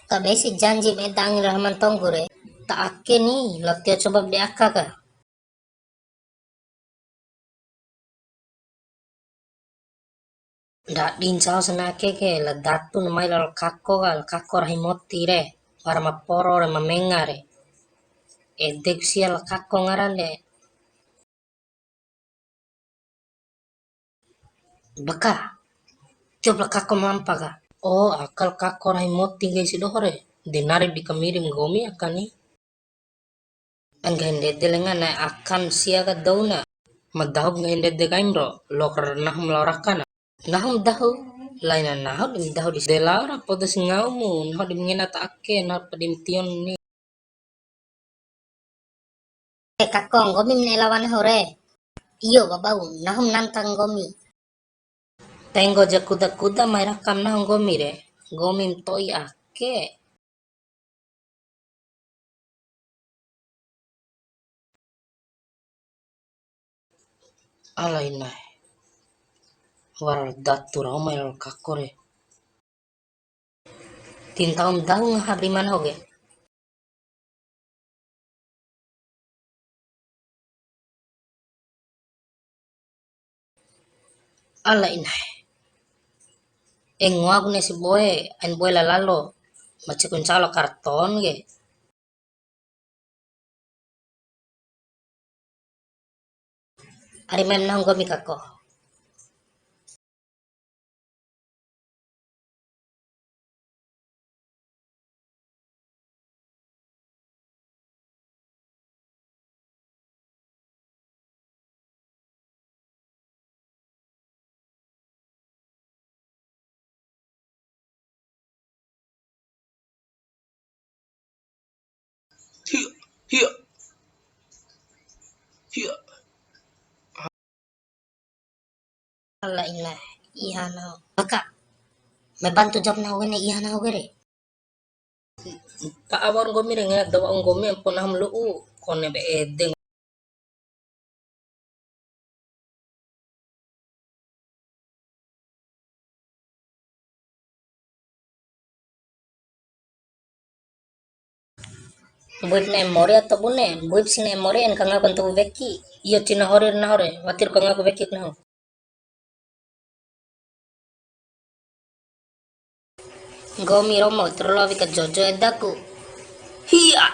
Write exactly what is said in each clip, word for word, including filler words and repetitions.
Tabe si janji ma eda angi ra Hama Ntonggu re. Ta ake ni, lao tio coba ba di aka ka. Ndadi ncao sanake ke, la Datu na mai lalo Kako ka, la Kako rahi moti re, wara ma poro re, ma menga re. Ede ku sia la Kako ngaran de. Baka, tiop la Kako ma lampa ka. Oh, aka la Kako rahi moti nggahi sia doho re. De nari di kamiri nggomi aka ni. Nggahi ndede lenga, na'e akan sia ka dou na. Ma dahu nggahi ndede kaim ro, loa ra nahu ma lao raka na. Nahu ma dahu, laina nahu di ma dahu di de lao ra poda si ngau mu, nahu di ma ngena ta ake, nahu pa di ma tion ni. Eh, Kako, nggomi ma ne'e lawa nahu re. Iyo, babau, nahu ma nanta nggomi. Tenggo ja kuda-kuda mai rakam nahu nggomi re. Nggomi ma to'i ake. Ala inae. Wara la Datu rau mai lalo Kako re. Ti ntau ma dahu ngaha ba rima nahu ke. Ala inae. E ngoaku ne'e si boe, ain boe la lalo. Maceku ncalo karton ke. Ari mai ma nahu nggomi Kako. Hiya, hiya, hiya. Ala ina, iha nahu. Baka, ma bantu jawab nahu kene iha nahu kere. Mpa'a wa'ur nggomi re, ngena da wa'u nggomi ampo nahu ma lu'u, kone be ede. Mbuip ne'e mori ato bune, mbuip si ne'e mori en kangaku ntuwu weki. Iyo cina hori nahu re, wati ru kangaku weki nahu. Nggomi romo, terlalu awi ka jojo edaku. Hiya.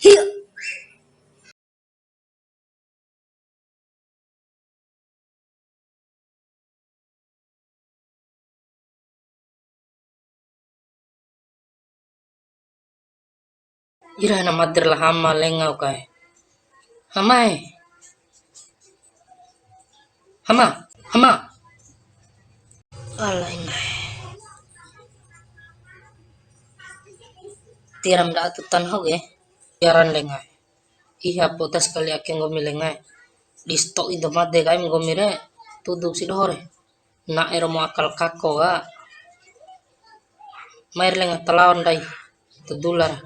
Hiya. Ira na mader la Hama lenga ukae. Hamae. Hama, Hama. Alai mae. Tiram da atu tanho ge. Tiaran lengae. Iha poda sakali ake nggomi lengae. Di sato'i da made kaim nggomi re. Tudu si doho re. Na'e romo aka la Kako ka. Mair lenga ta lao ndai. Ta dula ra.